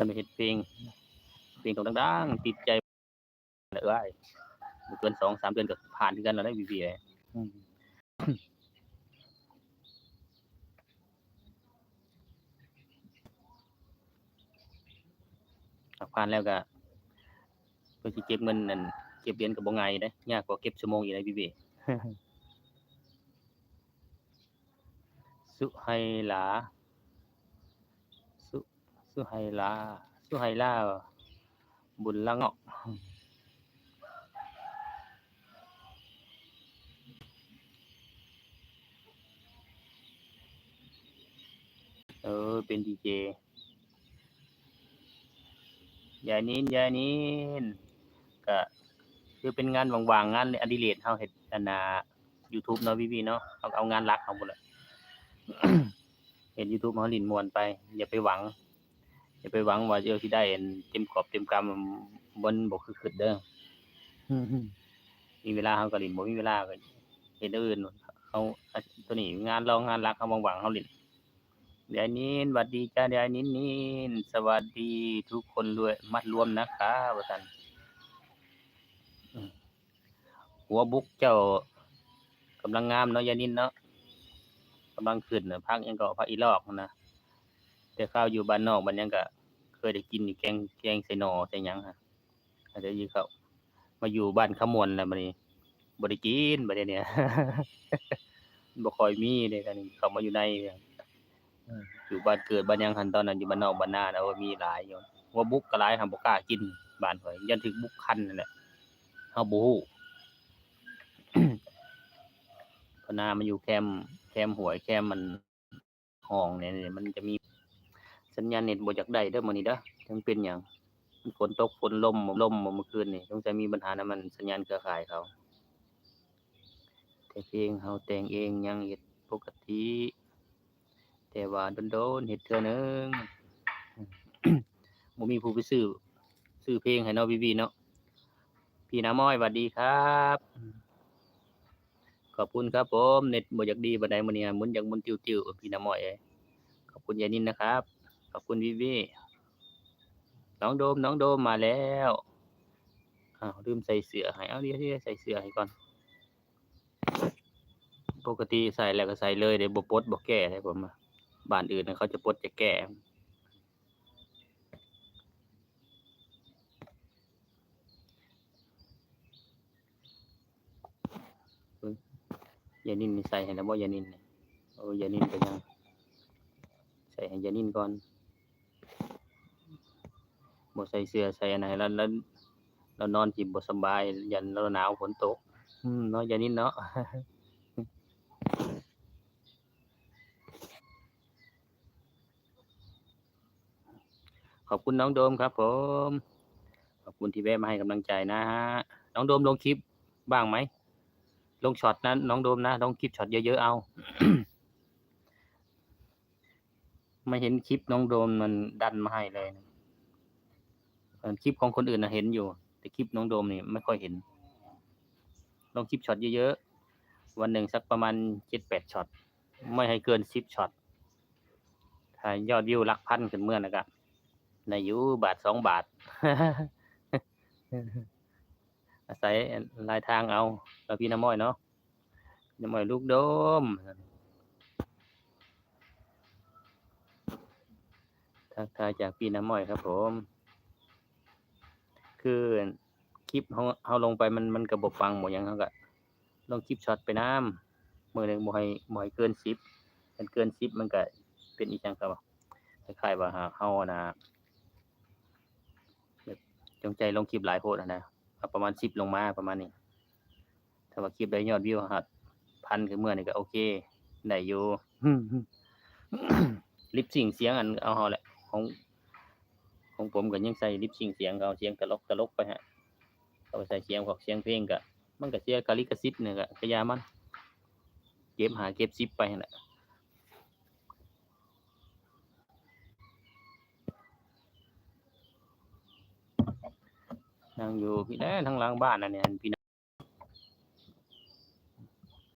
ກໍໄດ້ເຮັດເພງ ເພງຕ້ອງດັງໆ ຕິດໃຈເອື້ອຍ ບໍ່ເກີນສອງສາມເດືອນກໍຜ່ານຄືກັນແລ້ວເດ້ ວີວີເອີຍ. ອືມ ຖ້າຜ່ານແລ້ວກໍ ເພື່ອຊິເກັບເງິນນັ້ນ ເກັບຫຼຽນກໍບໍ່ງ່າຍເດ້ ຍາກກວ່າເກັບຊົ່ວໂມງອີກເດ້ ວີວີເອີຍ. ສຸໄຮລາ ສຸ ສຸໄຮລາ ສຸໄຮລາ ບຸນລະເງາະ. ເອີ ເປັນດີເຈ ຍາຍນິນ ຍາຍນິນ ກະຄືເປັນງານຫວ່າງໆ ງານອະດິເລກເຮົາເຮັດ ອັນນ່າ ຢູທູບເນາະ ວີວີເນາະ ເຮົາກໍເອົາງານຫຼັກເຮົາພຸ້ນແຫຼະ ເຮັດຢູທູບເຮົາຫຼິ້ນມ່ວນໄປ ຢ່າໄປຫວັງ ຢ່າໄປຫວັງວ່າ ເອີ ຊິໄດ້ອັນເຕັມກອບເຕັມກຳ ມັນບໍ່ຄືຄິດເດີ. ມີເວລາເຮົາກໍຫຼິ້ນ ບໍ່ມີເວລາກໍເຮັດແນວອື່ນ ເຮົາ ໂຕນີ້ງານລອງງານຫຼັກ ເຮົາວ່າງໆ ເຮົາຫຼິ້ນ. ຍາຍນິນ ຫວັດດີຈ້າ ຍາຍນິນນິນ ສະຫວັດດີທຸກຄົນລວຍ ມັດລວມນະຄະ ວ່າຊັ້ນ. ຫົວບຸກເຈົ້າກຳລັງງາມເນາະ ຍາຍນິນເນາະ ກຳລັງຂຶ້ນນະ ຜັກຫຍັງເກາະ ຜັກອີຫຼອກຫັ້ນນະ. ແຕ່ຄາວຢູ່ບ້ານນອກບ້ານຫຍັງກະເຄີຍໄດ້ກິນຢູ່ ແກງ ແກງໃສ່ໜໍ່ໃສ່ຫຍັງຫັ້ນ ອາດຈະຢູ່ເຂົ້າ ມາຢູ່ບ້ານຄຳມ່ວນແລ້ວບັດນີ້ ບໍ່ໄດ້ກິນບັດດຽວນີ້ ບໍ່ຄ່ອຍມີເດ້ ເຂົ້າມາຢູ່ໃນ ຢູ່ບ້ານເກີດບ້ານຫຍັງຫັ້ນ ຕອນນັ້ນຢູ່ບ້ານນອກບ້ານນານະ ໂອ້ ມີຫຼາຍຢູ່ ຫົວບຸກກໍຫຼາຍ ຫາກບໍ່ກ້າກິນ ບ້ານຂ້ອຍ ຢ້ານຖືກບຸກຄັນຫັ້ນແຫຼະ ເຮົາບໍ່ຮູ້ ເພາະນາມັນຢູ່ແຄມ ແຄມຫ້ວຍ ແຄມມັນ ຫ້ອງນີ້ ມັນຈະມີ ສັນຍານເນັດບໍ່ຢາກໄດ້ເດີມື້ນີ້ເດີ ຈັກເປັນຫຍັງ ມັນຝົນຕົກຝົນລົມ ລົມບໍ່ ມື້ຄືນນີ້ ສົງໄສມີບັນຫານຳອັນສັນຍານເຄືອຂ່າຍເຂົາ. ແຕ່ເພງເຮົາແຕ່ງເອງຍັງເຮັດປົກກະຕິ ແຕ່ວ່າດົນໆເຮັດເທື່ອໜຶ່ງ ບໍ່ມີຜູ້ໄປຊື້ ຊື້ເພງໃຫ້ເນາະ ວີວີເນາະ. ພີ່ນ້ຳອ້ອຍ ຫວັດດີຄັບ. ຂອບຄຸນຄັບຜົມ ເນັດບໍ່ຢາກດີປານໃດມື້ນີ້ ໝູນຢາກໝູນຕິວໆ ພີ່ນ້ຳອ້ອຍເອີຍ. ຂອບຄຸນຍາຍນິນນະຄັບ ຂອບຄຸນວີວີ. ນ້ອງໂດມ ນ້ອງໂດມມາແລ້ວ. ອ້າວ ລືມໃສ່ເສື້ອໃຫ້ ເອົາ ດຽວ ດຽວໃສ່ເສື້ອໃຫ້ກ່ອນ. ປົກກະຕິໃສ່ແລ້ວກໍໃສ່ເລີຍເດ້ ບໍ່ປົດບໍ່ແກ້ເດ້ຜົມ ບ້ານອື່ນເຂົາຈະປົດຈະແກ້. ເບິ່ງ ຍານິນນີ້ໃສ່ໃຫ້ແລ້ວບໍ່ ຍານິນນີ້? ໂອ້ ຍານິນກໍຍັງ ໃສ່ໃຫ້ຍານິນກ່ອນ ບໍ່ໃສ່ເສື້ອໃສ່ອັນນັ້ນໃຫ້ລາວ ລາວ ລາວນອນຊິບໍ່ສະບາຍ ຢ້ານລາວໜາວຝົນຕົກ ອືມ ເນາະ ຍານິນເນາະ. ຂອບຄຸນນ້ອງໂດມຄັບຜົມ ຂອບຄຸນທີ່ແວະມາໃຫ້ກຳລັງໃຈນະ. ນ້ອງໂດມລົງຄລິບບ້າງໄໝ? ລົງຊັອດນະນ້ອງໂດມນະ ລົງຄລິບຊັອດເຍີະໆ ເອົາ ມາເຫັນຄລິບນ້ອງໂດມມັນດັນມາໃຫ້ເລີຍ. ເອີ ຄລິບຂອງຄົນອື່ນນະເຫັນຢູ່ ແຕ່ຄລິບນ້ອງໂດມນີ້ບໍ່ຄ່ອຍເຫັນ. ລົງຄລິບຊັອດເຍີະໆ ວັນໜຶ່ງສັກປະມານເຈັດແປດຊັອດ ບໍ່ໃຫ້ເກີນສິບຊັອດ. ຖ້າຍອດວິວຫຼັກພັນຂຶ້ນເມືອນະກະໄດ້ຢູ່ ບາດສອງບາດ ອາໄສຫຼາຍທາງເອົາ ເນາະ ພີ່ນ້ຳອ້ອຍເນາະ. ນ້ຳອ້ອຍລູກໂດມ ທັກທາຍຈາກພີ່ນ້ຳອ້ອຍຄັບຜົມ. ຄືຄລິບເຮົາ ເຮົາລົງໄປມັນ ມັນກໍບໍ່ປັງບໍ່ຫຍັງ ເຮົາກໍລົງຄລິບຊັອດໄປນຳ ມື້ໜຶ່ງບໍ່ໃຫ້ ບໍ່ໃຫ້ເກີນສິບ ຄັນເກີນສິບມັນກໍເປັນອີ່ຫຍັງ ຄະ ຄ້າຍໆວ່າເຮົາ ເຮົາຫັ້ນນະ ແບບຈົງໃຈລົງຄລິບຫຼາຍໂພດຫັ້ນນະ ເອົາປະມານສິບລົງມາ ປະມານນີ້. ຖ້າວ່າຄລິບໃດຍອດວິວຮອດພັນຂຶ້ນເມືອນີ້ກໍໂອເຄ ໄດ້ຢູ່. ລິບຊິງສຽງອັນເອົາເຮົາແຫຼະ ຂອງ ຂອງຜົມກໍຍັງໃສ່ລິບຊິງສຽງ ເອົາສຽງຕະຫຼົກຕະຫຼົກໄປຫັ້ນ ເອົາໄປໃສ່ສຽງພວກສຽງເພງກໍ ມັນກໍເສຍຄ່າລິຂະສິດນີ້ ກໍ ກໍຢ່າມັນ ເກັບຫ້າເກັບສິບໄປຫັ້ນແຫຼະ. ນັ່ງຢູ່ພີ້ແຫຼະ ທາງຫຼັງບ້ານອັນນີ້ ອັນພີ່